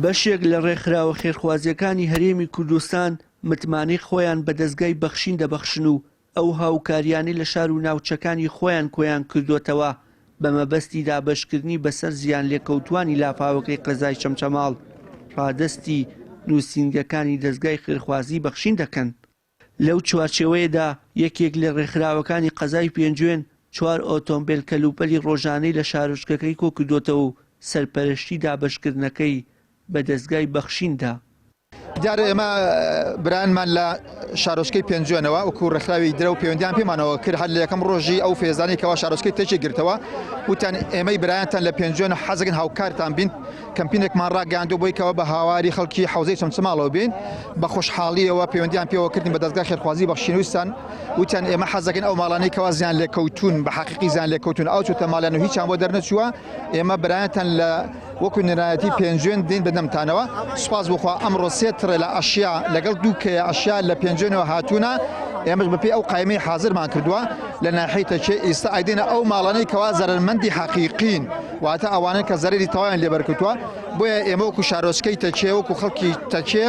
بەشێک لە ڕێکخراوە خێرخوازییەکانی هەرێمی کوردستان متمانەی خۆیان بە دەزگای بەخشین دەبەخشن و ئەو هاوکارییانەی لە شار و ناوچەکانی خۆیان کۆیان کردۆتەوە بە مەبەستی دابەشکردنی بەسەر زیانلێکەوتووانی لافاوەکەی قەزای چەمچەماڵ ڕادەستی نووسینگەکانی دەزگای خێرخوازیی بەخشین دەکەن. لەو چوارچێوەیەدا یەکێک لە ڕێکخراوەکانی قەزای پێنجوێن چوار ئۆتۆمبێل کەلوپەلی ڕۆژانەی لە شارۆچکەکەی کۆکردۆتەوە و سەرپەرشتی دابەشکردنەکەی بە دەزگای بەخشین دا. دیارە ئێمە برایانمان لە شارۆچکەی پێنجوێنەوە وەکو ڕێکخراوی درەو پەیوەندیان پێمانەوە کرد هەر لە یەکەم ڕۆژی ئەو فێزانی کەوا شارۆچکەی تێکی گرتەوە وتیان ئێمەی برایانتان لە پێنجوێن حەزەکەن هاوکارتان بین کەمپینێکمان ڕاگەیاندووە بۆی کەوا بە هاواری خەڵکی حەوزەی چەمچەماڵەوە بین بە خۆشحاڵیەوە پەیوەندیان پێوە کردین بە دەزگای خێرخوازی بەخشین ویستان وتیان ئێمە حەزەکەین ئەو ماڵانەی کەوا زیان لێکەوتون بە حەقیقی زیان لێکەوتون ئەو چوتە ماڵیان و هیچیان بۆ دەرنەچووە ئێمە برایانتان لە وەکو نوێنەرایەتی پێنجوێن دێین بەدەمتانەوە سوپاس بۆ خوا ئەمڕۆ سێ تڕێلە ئەشیا لەگەڵ دوو کەیە ئەشیا لە پێنجوێنەوە هاتوونە ئێمەش بەپێی ئەو قایمەی حازرمان کردووە لە ناحیەی تەکیە ئیستا ئەیدەینە ئەو ماڵانەی کەوا زەرەرمەندی حەقیقین واتە ئەوانەن کە زەرەری تەواویان لێ بەرکەوتووە بۆیە ئێمە وەکو شارۆچکەی تەکیە وەکو خەڵکی تەکیە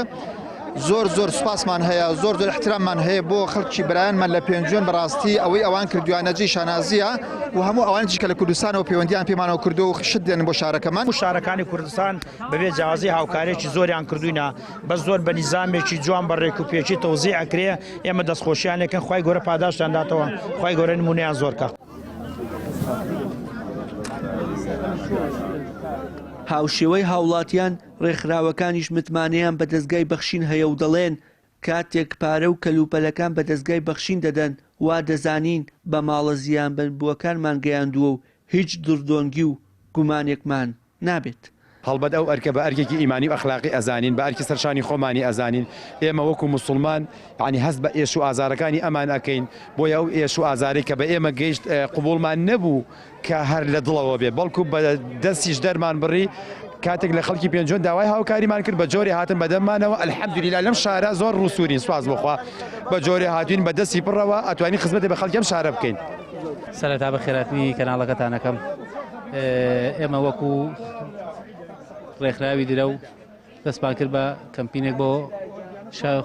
زۆر زۆر سوپاسمان هەیە زۆر زۆر احتراممان هەیە بۆ خەڵکی برایانمان لە پێنجوێن بەڕاستی ئەوەی ئەوان کردویانە جێی شانازیە و هەموو ئەوانیش کە لە کوردستانەوە پەیوەندیان پێمانەوە کردو و شت دێنن بۆ شارەکەمان. هەموو شارەکانی کوردستان بەبێ جیاوازی هاوکاریەکی زۆریان کردوینە بەس زۆر بە نیزامێکی جوان بە ڕێک و پێکی تەوزیع ئەکرێ ئێمە دەستخۆشیان لێکەن خوای گەورە پاداشتیان داتەوە خوای گەورە نمونەیان زۆر کا. هاوشێوەی هاوڵاتیان، ڕێکخراوەکانیش متمانەیان بە دەزگای بەخشین هەیە و دەڵێن، کاتێک پارە و کەلوپەلەکان بە دەزگای بەخشین دەدەن، وا دەزانین بە ماڵە زیانبەربووەکانمان گەیاندووە و هیچ دڕدۆنگی و گومانێکمان نابێت. هەڵبەت ئەو ئەرکە بە ئەرکێکی ئیمانی و ئەخلاقی ئەزانین، بە ئەرکی سەرشانی خۆمانی ئەزانین، ئێمە وەکو موسوڵمان یەعنی هەست بە ئێش و ئازارەکانی ئەمان ئەکەین، بۆیە ئەو ئێش و ئازارەی کە بە ئێمە گەیشت قبوڵمان نەبوو کە هەر لە دڵەوە بێ، بەڵکو بە دەستیش دەرمان بڕی، کاتێک لە خەڵکی پێنجوێن داوای هاوکاریمان کرد بە جۆرێ هاتن بە دەممانەوە، الحمدللە لەم شارە زۆر ڕووسوورین سوپاس بۆ خوا بە جۆرێ هاتووین بە دەستی پڕەوە ئەتوانین خزمەتێ بە خەڵکی ئەم شارە بکەین. سەرەتا بەخێرهاتنی کەناڵەکەتان ئەکەم. ئێمە وەکو ڕێکخراوی درەو دەستمان کرد بە کەمپینێک بۆ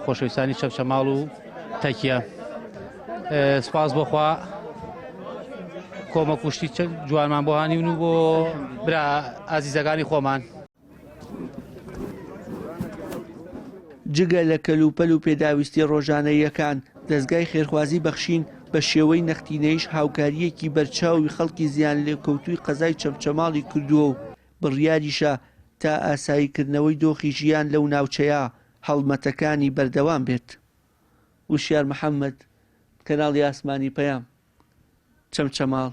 خۆشەویستانی چەمچەماڵ و تەکیە سپاس بۆخوا کۆمە کوشتی جوانمان بۆ هاانیون و بۆ برا ئازیزەکانی خۆمان. جگە لە کەلوپەل و پێداویستییە ڕۆژانەییەکان، دەزگای خێرخوازی بەخشین بە شێوەی نەختینەییش هاوکارییەکی بەرچاوی خەڵکی زیانلێکەوتووی قەزای چەمچەماڵی کردووە و بڕیاریشە تا ئاساییکردنەوەی دۆخی ژیان لەو ناوچەیە هەڵمەتەکانی بەردەوام بێت. وشیار محەمەد، کەناڵی ئاسمانی پەیام، چەمچەماڵ.